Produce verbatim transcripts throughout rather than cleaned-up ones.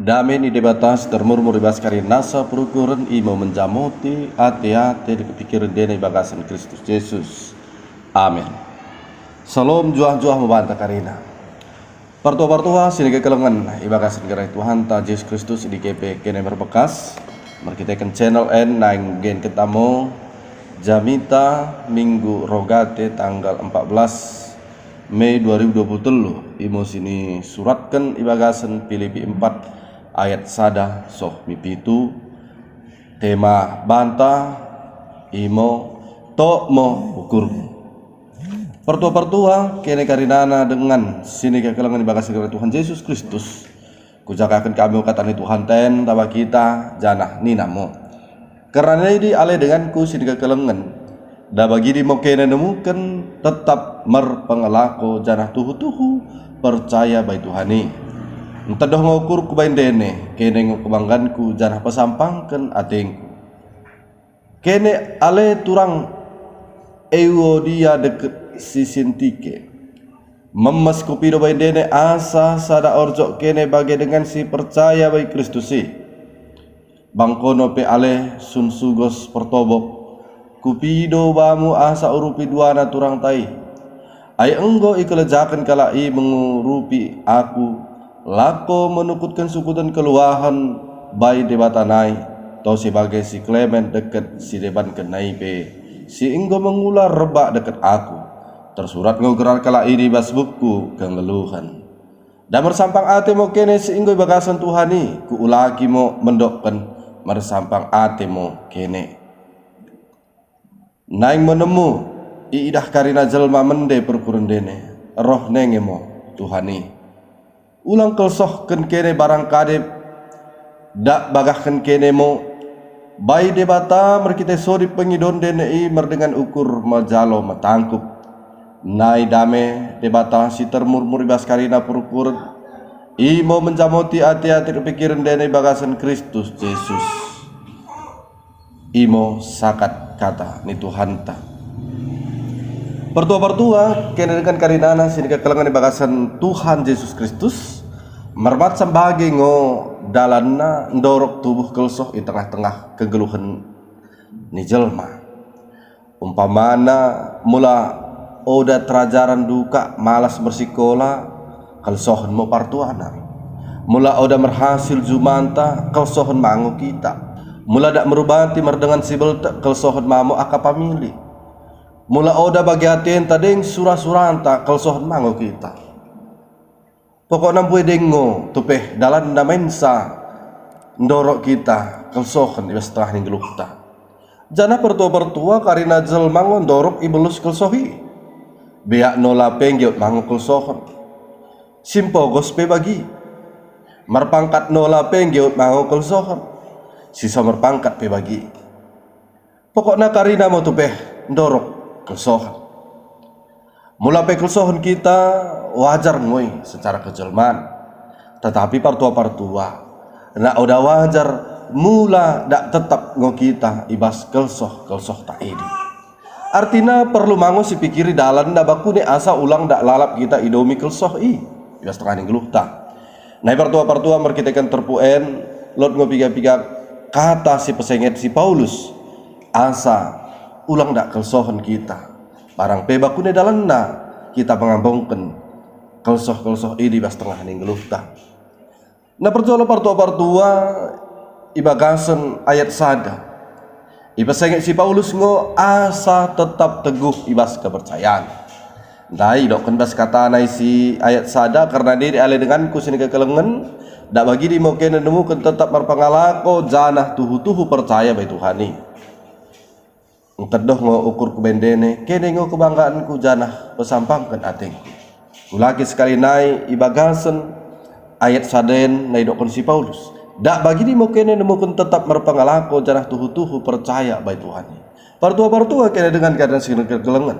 Dame ni Debata si termurmur i bas karina nasa perukuren imo menjamoti ate-ate dekket pikiren ndene i bagasen Kristus Jesus. Amen. Salom, njuah-njuah mo banta karina. Partua-partua sinikekelengen i bagasen gerar Tuhanta Jesus Kristus i dike pe kene merbekas, merkiteken channel en naing nggenken kita mo jamita Minggu Rogate tanggal empat belas Mei dua ribu dua puluh tellu, imo sinisuratken i bagasen Pilipi empat ayat sada soh mi pitu. Tema banta imo, Tok mo ukurmu. Partua-partua, kene karinana dengan sinikekelengen i bagasen gerar Tuhan Jesus Kristus, kujagaken kami mo kata ni Tuhanta en taba kita, janah nina mo. Kerna nai idi ale denganku sinikekelengen, dak bagidi mo kene nemuken tetap merpengelako janah tuhu-tuhu percaya bai Tuhan i. Nteddoh ngo ukurku bai ndene, kene ngo kebangganku janah pesampangken atengku. Kene ale turang Euodia dekket si Sintike. Memmes kupido bai ndene asa sada orjok kene bage dengan si percaya bai Kristus i. Bangkono pe ale Sunsugos pertobok, kupido bamu asa urupi duana turangta i. Ai enggo ikelejaken kalak i mengurupi aku, lako menukutken sukuten keluahen bai Debata nai, tose bage si Klemen dekket si debanken nai pe, si enggo mengula rebbak dekket aku. Tersurat ngo gerar kalak idi i bas bukku kenggeluhen. Dak mersampang ate mo kene si enggo i bagasen Tuhan i, kuulaki mo mendokken, mersampang ate mo kene. Naing mo nemmu iidah karina jelma mende perukuren ndene, roh nenge mo Tuhan i. Ulang kelsohken kene barang kade, dak bagahken kene mo, bai Debata merkite sodip pengidon ndene i merdengan ukur mejalo metangkup. Nai dame Debata si termurmur i bas karina perukuren, imo menjamoti ate-ate dekket pikiren ndene i bagasen Kristus Jesus. Imo sakat kata ni Tuhanta. Partua-partua, kene dengan karinana sinikekelengen i bagasen Tuhan Jesus Kristus, mermacam bage ngo dalanna ndorok tubuh kelsoh i tengah-tengah kenggeluhen ni jelma. Umpamana, mula oda terajaran dukak, malas mersikola, kelsohen mo partuana. Mula oda merhasil jumanta, kelsohen ma ngo kita. Mula dak merubati merdengan si beltek, kelsohen ma mo akka pamili. Mula oda bage atenta deng sura-suranta, kelsohen ma ngo kita. Pokokna mbue deng ngo tupeh dalanna mensa ndorok kita kelsohen i bas tengah ni nggeluhta. Janah partua-partua, karina jelma ngo ndorok ibellus kelsoh i. Beak nola pe nggeut ma ngo kelsohen. Simpogos pe bagi. Merpangkat nola pe nggeut ma ngo kelsohen. Siso merpangkat pe bagi. Pokokna karina mo tupeh ndorok kelsohen. Mula pe kelsohen kita, wajar ngo i secara kejelmaan. Tetapi partua-partua, dak oda wajar mula dak tetap ngo kita i bas kelsoh-kelsohta idi. Artina perlu ma ngo sipikiri dalanna bakune asa ulang dak lalap kita idomi kelsoh i, i bas tengah ni nggeluhta. Nai partua-partua, merkiteken terpuk en, lot ngo piga-piga kata sipesenget si Paulus, asa ulang dak kelsohen kita. Barang pe bakune dalanna kita mengambongken kelsoh-kelsoh idi i bas tengah ni nggeluhta. Na perjolo partua-partua, i bagasen ayat sada, ipesenget si Paulus ngo asa tetap teguh i bas kepercayaen. Ndai idokken bas katana isi ayat sada, kerna nai idi ale denganku sinikekelengen, dak bagidi mo kene nemuken tetap merpengelako janah tuhu-tuhu percaya bai Tuhan i. Nteddoh ngo ukurku bai ndene, kene ngo kebanggaenku janah pesampangken atengku. Kuulaki sekali nai i bagasen ayat sada en nai idokken si Paulus. Dak bagidi mo kene nemuken tetap merpengelako janah tuhu-tuhu percaya bai Tuhan i. Partua-partua, kene dengan karinana sinikekelengen.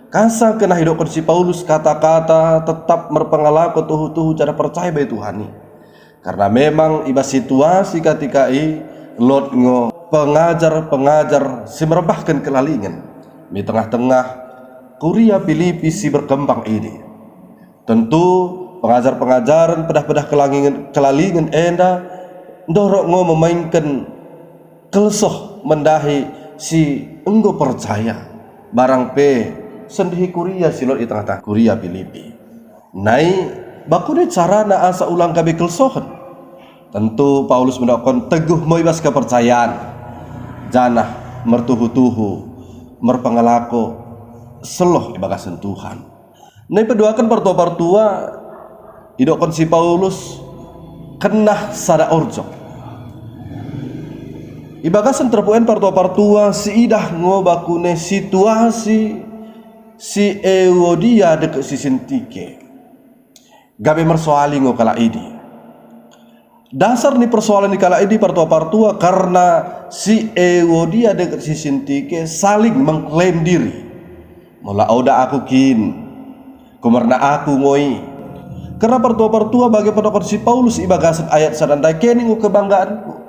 Kasa kennah idokken si Paulus kata-kata tetap merpengelako tuhu-tuhu janah percaya bai Tuhan i. Kerna memang i bas situasi katika i lot ngo pengajar-pengajar si merebahken kelalingen mi tengah-tengah kuria Pilipi si berkembang idi. Tentu Pengajar-pengajaren, pedah-pedah kelangingen-, kelalingen enda ndorok ngo memaingken kelsoh mendahi si enggo percaya, barang pe sendihi kuria si lot i tengah-tengah kuria Pilipi. Nai bakune carana asa ulang gabe kelsohen? Tentu Paulus mendokken teguh mo i bas kepercayaan, janah mertuhu-tuhu merpengelako selloh i bagasen Tuhan. Nai peduaken partua-partua, idokken si Paulus kennah sada orjok. I bagasen terpuk en partua-partua siidah ngo bakune situasi si Euodia dekket si Sintike. Gabe mersoali ngo kalak idi. Dasar ni persoalen ni kalak idi partua-partua karna si Euodia dekket si Sintike saling mengklaim diri. Mula oda aku kin, kumerna aku ngo i. Kerna partua-partua bage pendokken si Paulus i bagasen ayat sada ndai, kene ngo kebanggaanku.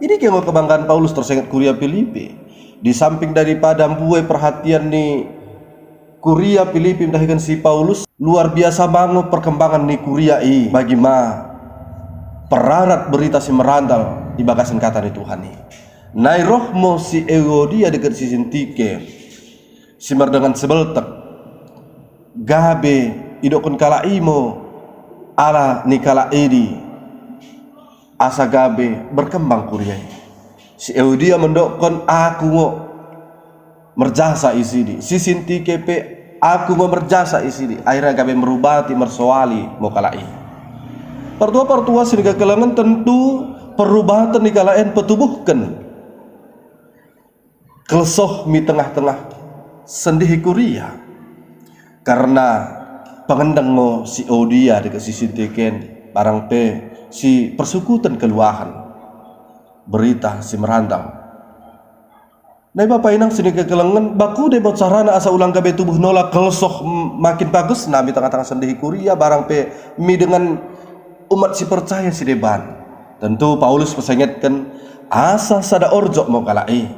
Idike ngo kebanggaan Paulus tersenget kuria Pilipi. Di samping daripada mbue perhatian ni kuria Pilipi mendahiken si Paulus, luar biasa ma ngo perkembangan ni kuria i bagi ma perarat berita si merandal i bagasen kata ni Tuhan i. Nai roh mo si Euodia dekket si Sintike si merdengan sibeltek, gabe idokken kalak i mo ala ni kalak idi asa gabe berkembang kuria i. Si Euodia mendokken, aku ngo merjasa isidi. Si Sintike pe, aku ngo merjasa isidi. Akhirna gabe merubati, mersoali mo kalak i. Partua-partua sinikekelengen, tentu perubaten ni kalak en petubuhken kelsoh mi tengah-tengah sendihi kuria. Kerna pengendeng ngo si Euodia dekket si Sintike en, barang pe si persukuten keluahen berita si merandal. Nai bapa inang sinikekelengen, bakune mo carana asa ulang gabe tubuh nola kelsoh m-, makin bagesna mi tengah-tengah sendihi kuria, barang pe mi dengan umat si percaya sideban. Tentu Paulus pesengetken asa sada orjok mo kalak i.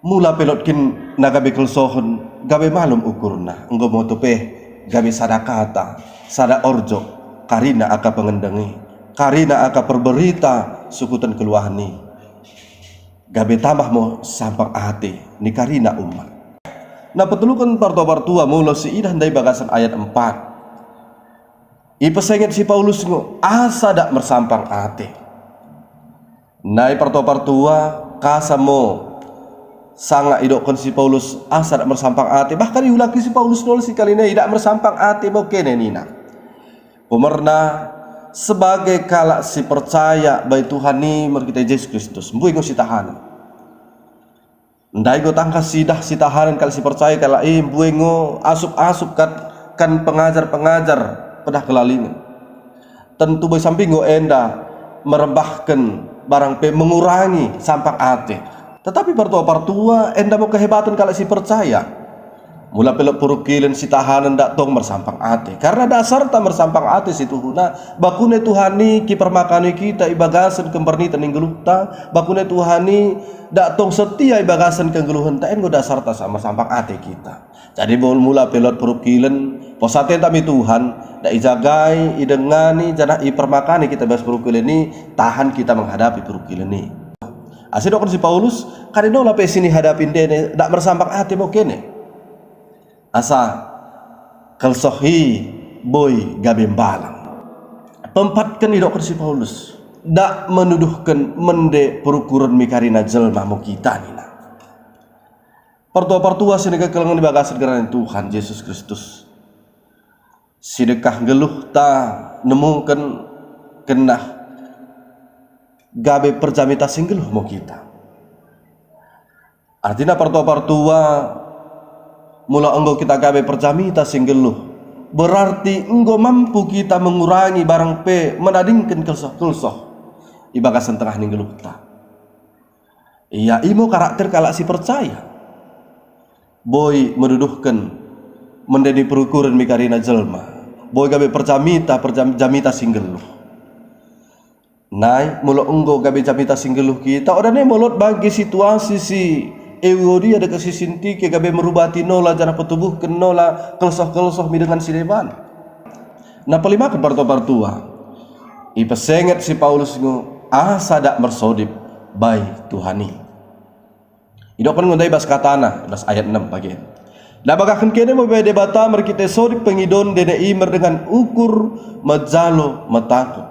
Mula pe lot kin na gabe kelsohen, gabe malum ukurna, enggo mo topeh gabe sada kata, sada orjok, karina aka pengendeng i, karina aka perberita sukuten keluahen i. Gabe tambah mo sampang ate ni karina umat. Nai petelluken partua-partua, mula siidah ndai bagasen ayat empat. Ipesenget si Paulus ngo asa dak mersampang ate. Nai partua-partua, kasa mo sanga idokken si Paulus asa dak mersampang ate, bahkan iulaki si Paulus nola sikalina i, dak mersampang ate mo kene nina. Kumerna, sebage kalak si percaya bai Tuhan i merkite Jesus Kristus, mbue ngo sitahanen. Ndai ngo tangkas siidah sitahanen kalak si percaya kalak i, mbue ngo asup-asup kat kan pengajar-pengajar pedah kelalingen. Tentu boi sambi ngo enda merembahken barang pe mengurangi sampang ate. Tetapi partua-partua, enda mo kehebaten kalak si percaya. Mula pe lot perukilen sitahanen dak tong mersampang ate. Karna dasarta mersampang ate situhuna, bakune Tuhan i kipermakani kita i bagasen kemberniten ni nggeluhta, bakune Tuhan i dak tong setia i bagasen kenggeluhenta, en ngo dasarta sa mersampang ate kita. Jadi mul-, mula pe lot perukilen, pos atenta mi Tuhan, dak ijagai, idengani, janah ipermakani kita bas perukilen i, tahan kita menghadapi perukilen i. Asa idokken si Paulus, kade nola pe sinihadapi ndene, dak mersampang ate mo kene. Asa kelsoh i boi gabe mbalang. Peempatken idokken si Paulus, dak menuduhken mende perukuren mi karina jelma mo kita nina. Partua-partua sinikekelengen i bagasen gerar ni Tuhan Jesus Kristus. Sidekkah nggeluhta nemuken kennah gabe perjamita si nggeluh mo kita. Artina partua-partua, mula enggo kita gabe perjamita si nggeluh, berarti enggo mampu kita mengurangi barang pe menadingken kelsoh-kelsoh i bagasen tengah ni nggeluhta. Ia imo karakter kalak si percaya. Boi menuduhken mende ni perukuren mi karina jelma. Boi gabe perjamita, perjam-, jamita si nggeluh. Nai, mula enggo gabe jamita si nggeluh kita, oda ne mo lot bagi situasi si Euodia dekket si Sintike gabe merubati nola janah petubuhken nola kelsoh-kelsoh mi dengan sideban. Na pelimaken partua-partua, ipesenget si Paulus ngo asa dak mersodip bai Tuhan i. Idokken ngo ndai bas katana, bas ayat enem bagen. Dak bagahken kene mo bai Debata merkite sodip pengidon ndene i merdengan ukur mejalo metangkup.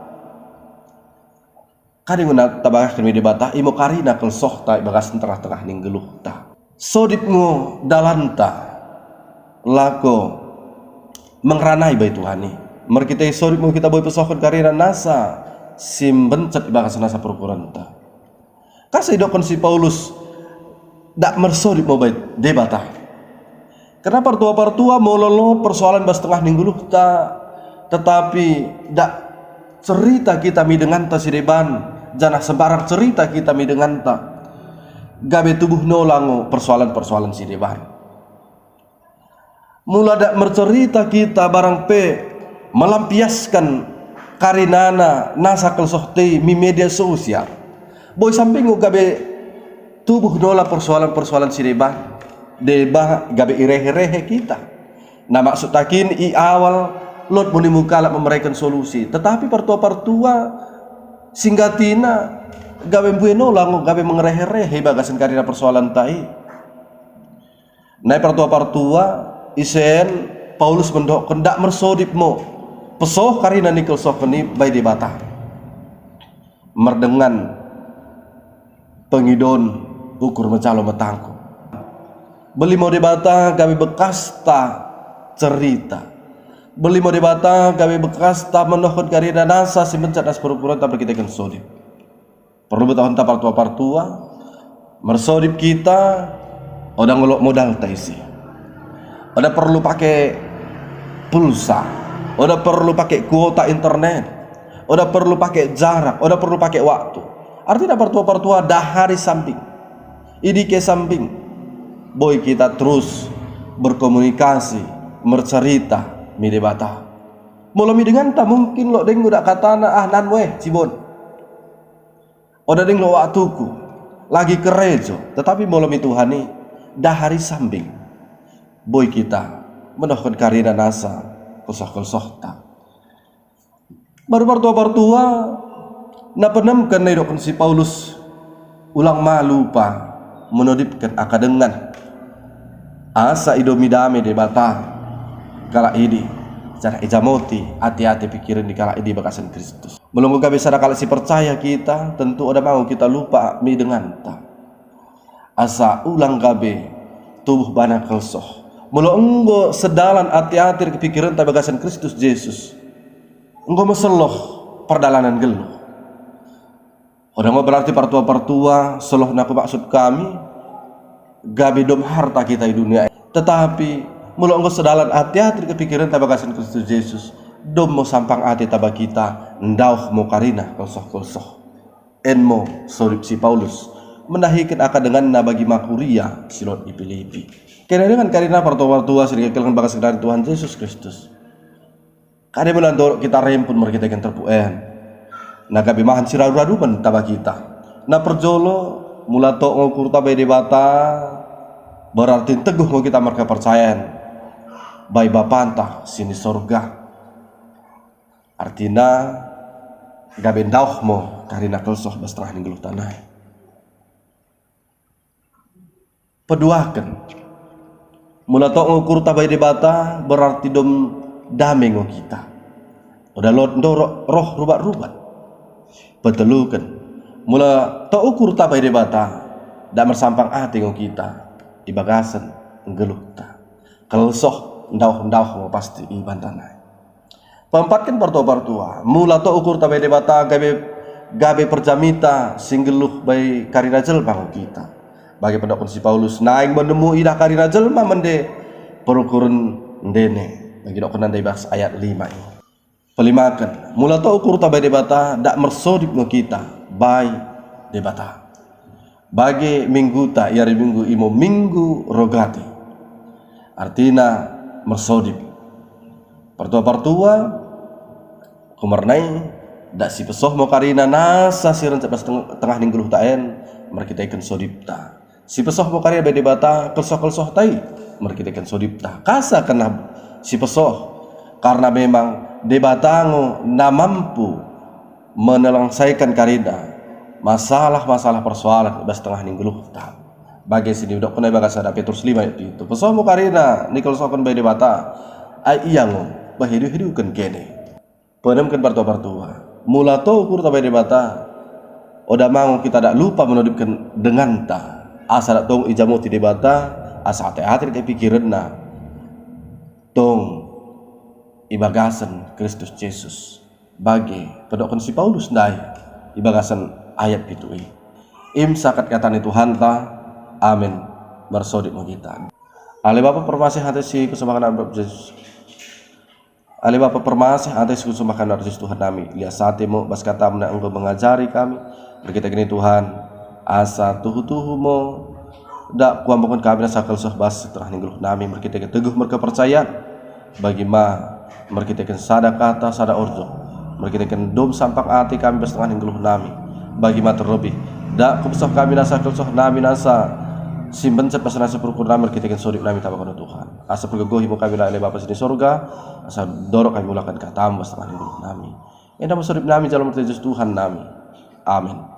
Kade ngo na tabagahken mi Debata, imo karina kelsohta ibagasen tengah-tengah ni nggeluhta. Sodip ngo dalanta lako mengeranai bai Tuhan i. Merkite i sodip ngo kita boi pesohken karina nasa si mbencet ibagasen nasa perukurenta. Kasa idokken si Paulus dak mersodip mo bai Debata. Kerna partua-partua molo lot persoalen bas tengah ni nggeluhta, tetapi dak cerita kita mi denganta sideban, janah sembarang cerita kita mi denganta, gabe tubuh nola ngo persoalen-persoalen sideban. Mula dak mercerita kita barang pe melampiasken karinana nasa kelsohta i mi media sosial, boi sambing ngo gabe tubuh nola persoalen-persoalen sideban, deba gabe irehe-rehe kita. Na maksudta kin i awal lot mo nimu kalak memereken solusi, tetapi partua-partua singgatina gabe mbue nola ngo gabe mengerehe-rehe ibagasen karina persoalenta i. Nai partua-partua, isen Paulus mendokken dak mersodip mo pesoh karina ni kelsohken i bai Debata merdengan pengidon ukur mejalo metangkup. Beli mo Debata gabe bekasta cerita. Beli mo Debata gabe bekasta mendokken karina nasa si mbencet nasa perukurenta merkiteken sodip. Perlu betahenta partua-partua, mersodip kita, oda ngo lot modalta isi. Oda perlu pake pulsa, oda perlu pake kuota internet, oda perlu pake jarak, oda perlu pake waktu. Artina partua-partua dahari sambing, i dike sambing, boi kita terus berkomunikasi, mercerita mi Debata. Molo mi denganta mungkin lot deng ngo dak katana, ah, nan mo eh, cibon. Oda deng lot waktuku, lagi kerejo, tetapi molo mi Tuhan i, dahari sambing, boi kita mendokken karina nasa kelsoh-kelsohta. Baru partua-partua, na peenemken na idokken si Paulus, ulang ma lupa menodipken aka dengan. Asa idomi dame Debata kalak idi, janah ijamoti ate-ate pikiren ni kalak idi ibagasen Kristus. Molo enggo gabe sada kalak si percaya kita, tentu oda mau kita lupa mi denganta. Asa ulang gabe tubuh bana kelsoh. Molo enggo sedalan ate-ate dekket pikirenta ibagasen Kristus Jesus, enggo meseloh perdalanen nggeluh. Oda ngo berarti partua-partua, selohna kumaksud kami, gabe dom harta kita i dunia en. Tetapi, molo enggo sedalan ate-ate dekket pikirenta ibagasen Kristus Jesus, dom mo sampang ate taba kita, ndauh mo karina kelsoh-kelsoh. En mo sodip si Paulus, mendahiken aka denganna bagi ma kuria si lot i Pilipi. Kene dengan karina partua-partua si dikekelengen bagas gerar Tuhan Jesus Kristus. Kade mula ndorok kita rempun merkiteken terpuk en, na gabe mahan si radu-radumen taba kita. Na perjolo, mula tok ngo ukurta bai Debata, berarti nteguh ngo kita merkepercayaen bai Bapanta si ni sorga. Artina, gabe ndauh mo karina kelsoh bas tengah ni nggeluhta nai. Peduaken, mula tok ngo ukurta bai Debata, berarti dom dame ngo kita. Oda lot ndorok roh rubat-rubat. Peteluken, mula tok ukurta bai Debata, dak mersampang ate ngo kita ibagasen nggeluhta. Kelsoh ndauh-ndauh ngo pasti ibanta nai. Peempatken partua-partua, mula tok ukurta bai Debata gabe, gabe perjamita si nggeluh bai karina jelma ngo kita. Bage pendokken si Paulus, naing menemu idah karina jelma mende perukuren ndene. Bagi dokkenna ndai bas ayat lima i. Pelimaken, mula tok ukurta bai Debata dak mersodip ngo kita bai Debata. Bage mingguta i ari Minggu imo Minggu Rogate. Artina mersodip. Partua-partua, kumerna i, dak sipesoh mo karina nasa si rencet bas teng-, tengah ni nggeluhta en merkiteken sodipta. Sipesoh mo karina bai Debata kelsoh-kelsohta i merkiteken sodipta. Kasa kennah sipesoh, Karna memang Debata ngo na mampu menelangsaiken karina masalah-masalah persoalen i bas tengah ni nggeluhta. Bage sididokkena i bagasen sada Petrus lima ayat pitu. Pesoh mo karina nikelsoken bai Debata, ai ia ngo pehidu-hiduken kene. Penemken partua-partua, mula tong ukurta bai Debata, oda ma ngo kita dak lupa menodipken denganta, asa dak tong ijamoti Debata, asa ate-ate dekket pikirenna tong i bagasen Kristus Jesus. Bage pendokken si Paulus ndai i bagasen ayat pitu i. Im sakat kata ni Tuhanta. Amin. Mersodip mo kita. Ale Bapa permaseh ate si kusombahken Anak Jesus. Ale Bapa permaseh ate si kusombahken Anak Jesus Tuhan nami. Lias ate mo bas katamu na enggo mengajari kami. Merkiteken i Tuhan, asa tuhu-tuhu mo dak kuamboken kami nasa kelsoh bas tengah ni nggeluh nami merkiteken teguh merkepercayaan. Bagi ma merkiteken sada kata, sada orjok, merkiteken dom sampang ate kami bas tengah ni nggeluh nami. Bagi ma terlebih dak kupesoh kami nasa kelsoh nami nasa si mbencet bas nasa perukur nami merkiteken sodip nami taba kono Tuhan. Asa pergegohi mo kami ale Bapa sini sorga, asa ndorok kami mulaken katamu bas tengah ni nggeluh nami. Enda mo sodip nami jalo merkiteken Jesus Tuhan nami. Amin.